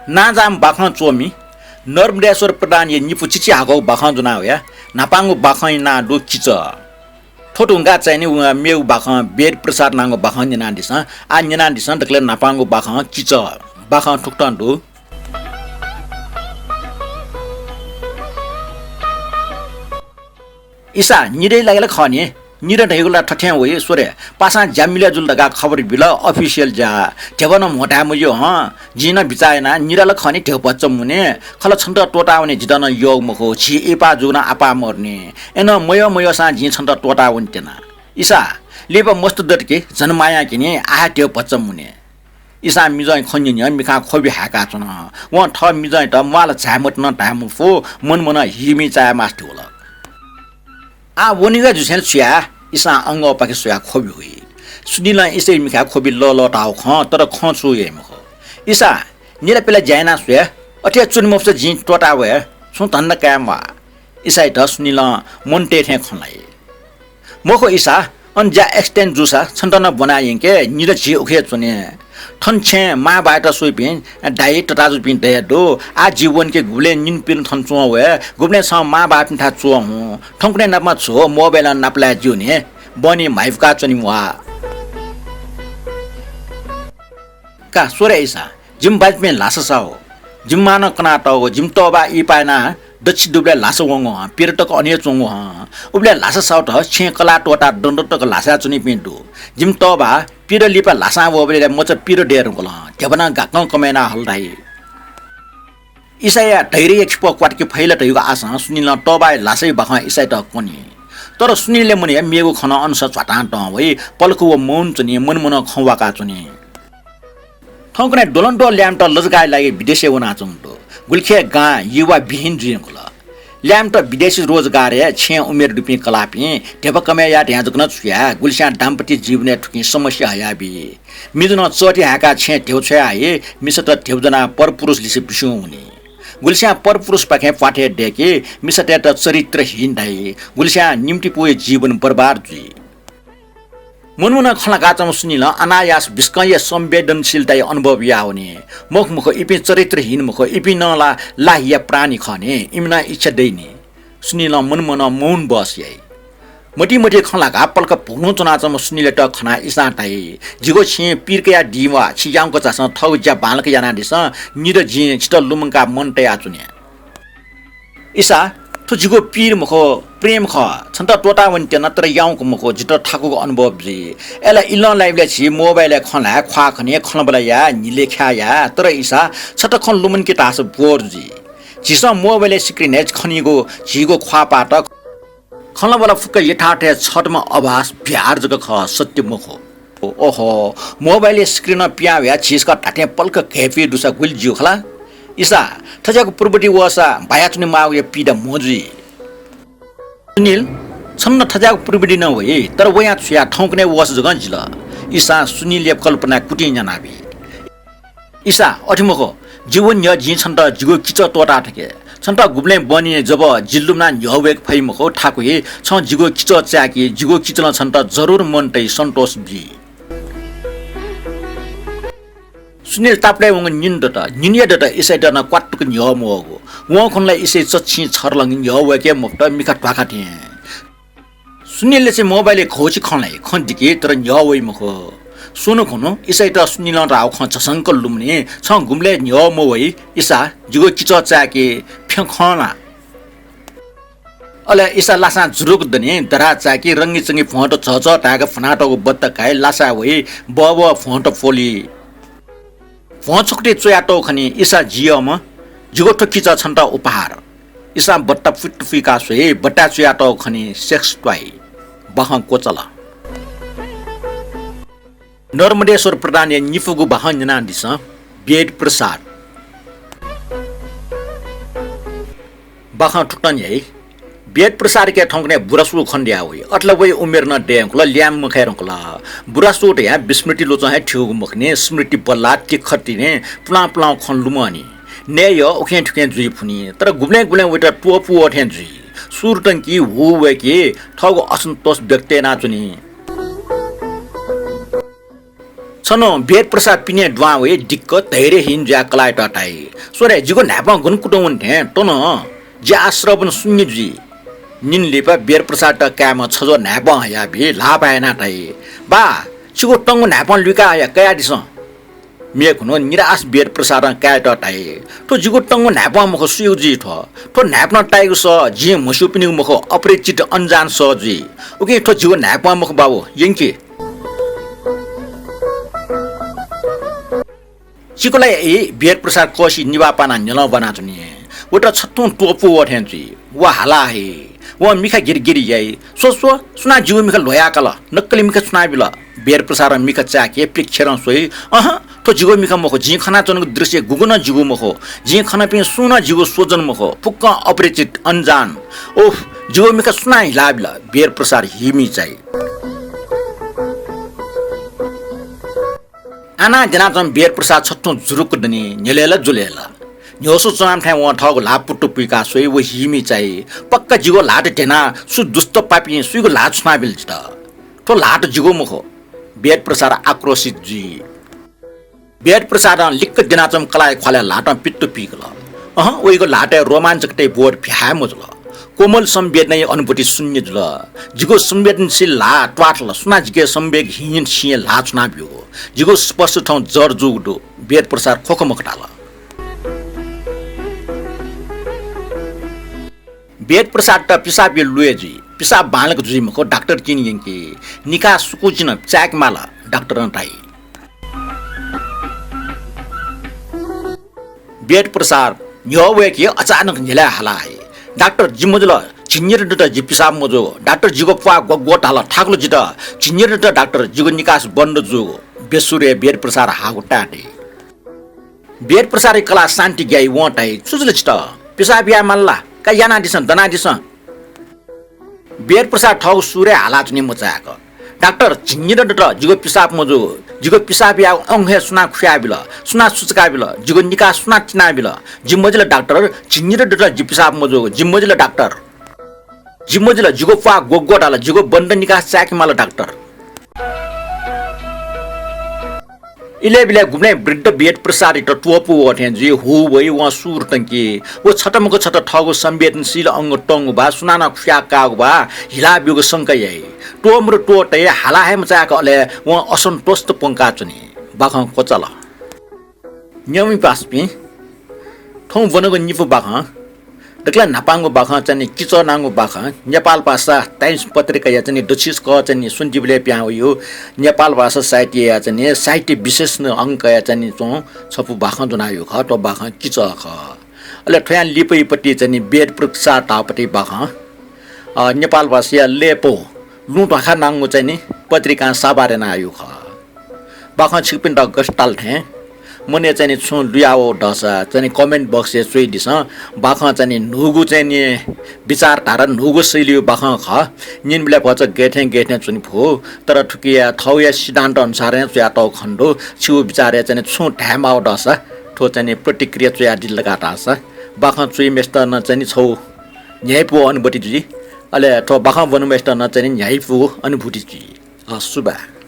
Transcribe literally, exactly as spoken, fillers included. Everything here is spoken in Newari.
नांजाःम्ह बाखं च्वमि नर्मदेश्वर प्रधानया निपु चिचिहाकःगु बाखं ज्वना वया। न्हापांगु बाखंया नां दु किचः। थ्व धुंकाः चाहिँ नि मेगु बाखं वेद प्रसाद नांगु बाखं न्यनादिसँ। आः न्यनादिसँ दकलय् न्हापांगु बाखं किचः। बाखं थुकथं दु। इसा, निदँया लागि ला खः नि। निदँ धइगु ला थथें वइ, स्वरे, पासां ज्या मिले जुल धकाः खबर बिल, official ज्या। ध्यबा नं म्हो धाये मज्यू हं। जिं नं बिचाः याना, निदँ ला खः नि, ध्यबा भचा मुने। खला छन्त त्वःतावने जितः नं यःगु मखु, झी इहिपाः जूगु नं आपाः मदुनि। अय्नं मयः मयःसां जिं छन्त त्वःतावने त्यना। इसा, लिपा मस्त दत कि, झन माया कि नि, आः हे ध्यबा भचा मुने। इसां मिजंया खँ न्यं न्यं मिखां ख्वबि हाय्काच्वन। वं थः मिजंयात म्वाःल झाये मते नं धाये मफु, मनमनं हिमि चाये मास्ति वल। आः वनेगु जुसें छु याये? इसां अंगःपाखे स्वयाः ख्वबि हुइ। सुनिलं इसाया मिखाय् ख्वबि लःलःताः खं, तर खँ छुं याइ मखु। इसा, निदँपिला ज्या याना स्वये, अथे हे च्वने मफुसा जिं त्वःता वये, छुं धन्दा काये म्वाः। इसायात सुनिलं मन तये थें खँ ल्हाइ। मखु इसा, अन ज्या accident जूसा छन्त नं ब्वना यंके, निदँ झी उखे च्वने। थन छेँय् मांबाःयात स्वइपिं दाइ तताजुपिं दया दु। आः जि वनेके गुबलें निन्हु पिन्हु थन च्वं वये, गुबलें छं मांबाःपिन्थाय् च्वं हुँ। थौंकन्हय् नापं छु mobile नापलाये ज्यू नि, बहनी म्हाइपुका च्वने म्वाः। का स्वरे इसा, जिमि बाजुपिं ल्हासा साउ। जिमि मां नं कनातःगु, जिमि तःबाः इहिपाः यानाः दच्छि दुबलय् ल्हासा वंगु हं, पिर तक अन हे च्वंगु हं। उबलय् ल्हासा साउत छेँय् कलाः त्वःताः दँ दँ तक ल्हासाय् च्वनीपिं दु। जिमि तःबाः पिर लिपा ल्हासां वःबलय् मचा पिर दये धुंकल हं, ध्यबा नं गाक्कं कमय् याना हल धाइ। इसाया धैर्यया खिपः क्वातके फइ ला धइगु आशां सुनिलं तःबाःया ल्हासाया बाखं इसायात क्वनी। तर सुनिलया मनय् मेगु खँ नं अनसं झ्वातां तं वइ, पलख व मौन च्वनी, मनमनं खँ वाकाच्वनी। थौंकन्हय् द्वलंद्वः ल्याय्म्हत लजगाःया लागि विदेशय् वनाच्वंगु दु। गुलिखे गां युवा विहीन जुइ धुंकल। ल्याय्म्हत विदेशी रोजगारय् छेँय् उमेर दुपिं कलाःपिं ध्यबा कमय् याये धयां जक नं छु याये, गुलिस्यां दाम्पत्य जीवनय् थुकिं समस्या हयाबी। मिजं नं चःति हाय्काः छेँय् ध्यबा छ्वया हइ, मिसात ध्यबा ज्वनाः परपुरुष लिसे बिस्युं वनी। गुलिस्यां परपुरुषपाखें प्वाथय् दय्‌की, मिसातय्‌त चरित्रहीन धाइ, गुलिस्यां निम्तिपूया जीवन बर्बाद जुइ। मनमनं खँ ल्हाकाच्वंम्ह सुनिलं अनायास बिस्कं हे संवेदनशीलताया अनुभव याः वनी। मखु मखु, इपिं चरित्रहीन मखु, इपिं नं ला लाहिया प्राणी खः नि, इमित नं इच्छा दइ नि। सुनिलं मनमनं मौन बहस याइ। मतिइ मतिइ खँ ल्हाकाः पलख भुगुलुं च्वनाच्वंम्ह सुनिलयात खनाः इसां धाइ, जिगु छेँय् पिर कयाः दिं वा, छि याउँक झासँ, थःगु ज्या बांलाक यानादिसँ, निदँ जिं छितः लुमंकाः मन तयाच्वने। इसा, थ्व जिगु पिर मखु, प्रेम खः। छन्त त्वःतावने त्यना, तर याउँक मखु, जितः थाकुगु अनुभव जुइ। अय्‌ला इलं लाइबलय् झी mobile-य् खँ ल्हाये, ख्वाः खने, खँल्हाबल्हा याये, न्हिलय् ख्याः याये। तर इसा, छता खँ लुमंके धाःसा बोर जुइ। झीसं mobile-या screen-य् खनीगु झीगु ख्वाःपाःत खँल्हाबल्हा फुक्क यथार्थय् छतम्ह आभास, बिहार जक खः, सत्य मखु। ओहो, mobile-या screen-य् पिहां वयाः झीसकः धात्थें पलख घय्‌पुइ दुसा गुलि ज्यू खला? इसा, थज्याःगु प्रविधि वःसा भायाच्वने माःगुया पीडा म्हो जुइ। सुनिल, छन्त थज्याःगु प्रविधि नं वइ, तर वयां छु याये, थौंकन्हय् वःसा जकं जिल। इसां सुनिलया कल्पनाय् कुतिं न्यानाबी। इसा, अथे मखु, जि वने न्ह्यः जिं छन्त जिगु किचः त्वःता थके। छन्त गुबलें बहनी जब जि लुमनाः न्ह्यः वय्‌के फइ मखु, थाकु हे छं जिगु किचः चाय्‌कि, जिगु किचलं छन्त जरुर मन तइ, सन्तोष बी। सुनिल तापालय् वंगु निन्हु दत। निन्हु हे दत, इसायात नं क्वातुक न्ह्यः मवःगु। वं खन ला इसाया चच्छि छरलंघि न्ह्यः वय्‌के मफुत, मिखा ध्वाखा थें। सुनिलया चाहिँ mobile-य् घौछि खँ ल्हाइ, खँ दिकी, तर न्ह्यः वइ मखु। स्वन्हु खुन्हु इसायात सुनिलं धाःगु खँ झसंक लुमनी, छं गुबलें न्ह्यः मवइ, इसा, जिगु किचः चाय्‌कि, फ्यँ खं ला। अले इसा लासां जुरुक दनी, दराः चाय्‌कि, रंगीचंगी भ्वंत झःझः धाय्‌क भुनातःगु बट्टा काइ, लासाय् वइ, बःबः भ्वंत प्वली। भ्वं छकुति च्वयातःगु खनी, इसा जियःम्ह, जिगु थ्व किचः छन्त उपहार। इसां बट्टा फुइत फुइकाः स्वइ, बट्टाय् च्वयातःगु खनी sex toy। बाखं क्वचाल। नर्मदेश्वर प्रधानया निपूगु बाखं न्यनादिसँ, वेद प्रसाद। बाखं थुकथं न्ह्याइ। वेद प्रसादके थौंकन्हय् बुरासू खनेदयाः वइ। अथे ला वया उमेर नं दये धुंकल, ल्याय्म्ह मखय् धुंकल। बुरासू धयाः विस्मृति ल्वचं हे थ्यूगु मखुनि, स्मृति बल्लाः तिखा तिनि, पुलां पुलां खँ लुमंनि। नये यः, उखें थुखें जुइ फुनि, तर गुबलें गुबलें वयात त्वःपू वः थें जुइ। सुरु तंकी, हू वय्‌की, थःगु असन्तोष व्यक्त यानाच्वनी। थन बेद प्रसाद पिने दुहां वइ, दिक्क धैर्यहीन जुयाः कलाःयात धाइ, स्व रे, जिगु न्हाय्पं गन कुतुं वन थें तन। ज्या श्रवण शून्य जुइ। निन्हु लिपा बेद प्रसादयात काय्म्ह छज्वः न्हाय्पं हयाबी, ल्हाः पाः यानाः धाइ, बा, छिगु तंगु न्हाय्पं लुइका हया, कयादिसँ। मेखुन्हु निराश बेद प्रसादं काय्‌यात धाइ, थ्व जिगु तंगु न्हाय्पं मखु, सुयागु जुइ थ्व? थ्व न्हाय्पनं ताइगु सः जिं म्हस्यूपिनिगु मखु, अपरिचित अनजान सः जुइ। उकिं थ्व जिगु न्हाय्पं मखु बाबु, यंकि। चिकुला याइ, बेद प्रसाद कःसिइ निभाः पानाः न्ह्यलं ब्वानाच्वनी। वयात छथुं त्वपुइ वः थें जुइ। व हाला हइ। वं मिखा गिरगिर याइ। स्व, स्व, सुनां जिगु मिखा ल्ह्वयाकाल? नक्कली मिखा सुनां बिल? बेद प्रसादं मिखा चाय्‌के प्रेक्षरं स्वइ। अहँ, थ्व जिगु मिखा मखु, जिं खनाच्वनागु दृश्य गुगु नं जिगु मखु, जिं खनापिं सुं नं जिगु स्वजन मखु, फुक्कं अपरिचित, अनजान। ओह, जिगु मिखा सुनां हिलाबिल? बेद प्रसाद हीमि चाइ। आनाः द्यनाच्वंम्ह बेद प्रसाद छथुं जुरुक्क दनि, न्ह्यलय् ला जुलय् ला। न्ह्यसू च्वनाम्ह थें वं थःगु ल्हाः पुट्टु पुइकाः स्वइ, व हीमि चाइ। पक्का जिगु ल्हाःत ध्यनाः सु दुष्ट पापिं सुइगु ल्हाः सुनां बिल जितः? थ्व ल्हाःत जिगु मखु। बेद प्रसाद आक्रोशित जुइ। बेद प्रसादं लिक्क द्यनाच्वंम्ह कलाःया ख्वालय् ल्हातं पित्त पिकल। अहँ, वइगु ल्हातय् रोमाञ्चकतय् बोध भ्याये मजुल। कोमल संवेदनाया अनुभूति शून्य जुल। जिगु संवेदनशील ल्हाः त्वाथल, सुनां जिके संवेगहीन सिँय् ल्हाः च्वनाब्यूगु? जिगु स्पर्श थौं जड जूगु दु। बेद प्रसाद ख्वख्वमख धाल। बेद प्रसादत पिसाबया लुँय् जुइ। पिसाब बांलाक जुइ मखु, डाक्टर चिं यंकि। निकास सुकुचिं चाय्‌के माल, डाक्टरं धाइ। बेद प्रसाद न्ह्यः वय्‌के अचानक न्ह्यलय् हाला हइ। डाक्टर, जि मजुल, झिंनिदँ दत, जि पिसाब मजूगु। डाक्टर, जिगु प्वाः ग्वग्व धाल, थाकुल जितः। झिंनिदँ दत डाक्टर, जिगु निकास बन्द जूगु। बेसुरय् बेद प्रसाद हाःगु ताः दइ। बेद प्रसादया कलाः शान्ति ग्याइ, वं धाइ, छु जुल छितः? पिसाब याये माल ला? का यानादिसँ, दनादिसँ। बेद प्रसाद थःगु सुरय् हालाच्वनी मचाय्‌क। डाक्टर, झिंनिदँ दत, जिगु पिसाब मजूगु। जिगु पिसाब याःगु अंग हे सुनां खुयाबिल? सुनां सुचुकाबिल? जिगु निकास सुनां तिनाबिल? जि मजिल डाक्टर, झिंनिदँ दत, जि पिसाब मजूगु। जि मजिल डाक्टर। जि मजिल, जिगु प्वाः ग्वग्व धाल, जिगु बन्द निकास चाय्‌के माल डाक्टर। इलय् बिलय् गुबलें वृद्ध बेद प्रसादयात त्वपुइ वः थें जुइ, हू वइ, वं सुर तंकी। व छता मखु छता थःगु संवेदनशील अंग तंगु बा, सुनानं खुयाः काःगु बा, हिला ब्यूगु संका याइ। त्वःमरु त्वःतइ, हाला हे मचाय्‌क अले वं असन्तोषत प्वंकाच्वनी। बाखं क्वचाल। न्यंपिं पासापिं, थौं ब्वनागु निपु बाखं दकलय् न्हापांगु बाखं चाहिँ नि किचः नांगु बाखं, नेपाल भाषा टाइम्स पत्रिकाया चाहिँ नि दछिसकः चाहिँ नि स्वन्तिबलय् पिहां वइगु नेपाल भाषा साहित्यया चाहिँ नि साहित्य विशेष अंकया चाहिँ नि च्वं छपु बाखं ज्वनागु खः। थ्व बाखं किचः खः। अले थ्वयां लिपइपट्टि चाहिँ नि बेद प्रसाद धाःपट्टि बाखं, अ, नेपाल भाषाया लय्‌पौ लुँ ध्वाखा नांगु चाहिँ नि पत्रिकां साभार यानागु खः। बाखं छिकपिन्त गथे ताल थें मनय् चाहिँ नि छुं लुयावः दःसा चाहिँ नि comment box य् च्वयादिसँ। बाखं चाहिँ नि न्हूगु चाहिँ नि विचारधारा, न्हूगु शैलीया बाखं खः। न्यनेबलय् भचा गय् थें गय् थें च्वने फु, तर थुकिया थौंया सिद्धान्त अनुसारं च्वयातःगु खने दु। छिगु विचारय् चाहिँ नि छुं धायेमाःगु दःसा थ्व चाहिँ नि प्रतिक्रिया च्वयादिल धकाः धाःसा बाखं च्वइम्हय्‌सित नं चाहिँ नि छगू न्ह्याइपुगु अनुभूति जुइ। अले थ्व बाखं ब्वनाम्हय्‌सित नं चाहिँ नि न्ह्याइपुगु अनुभूति जुइ। अ, सुभाय्।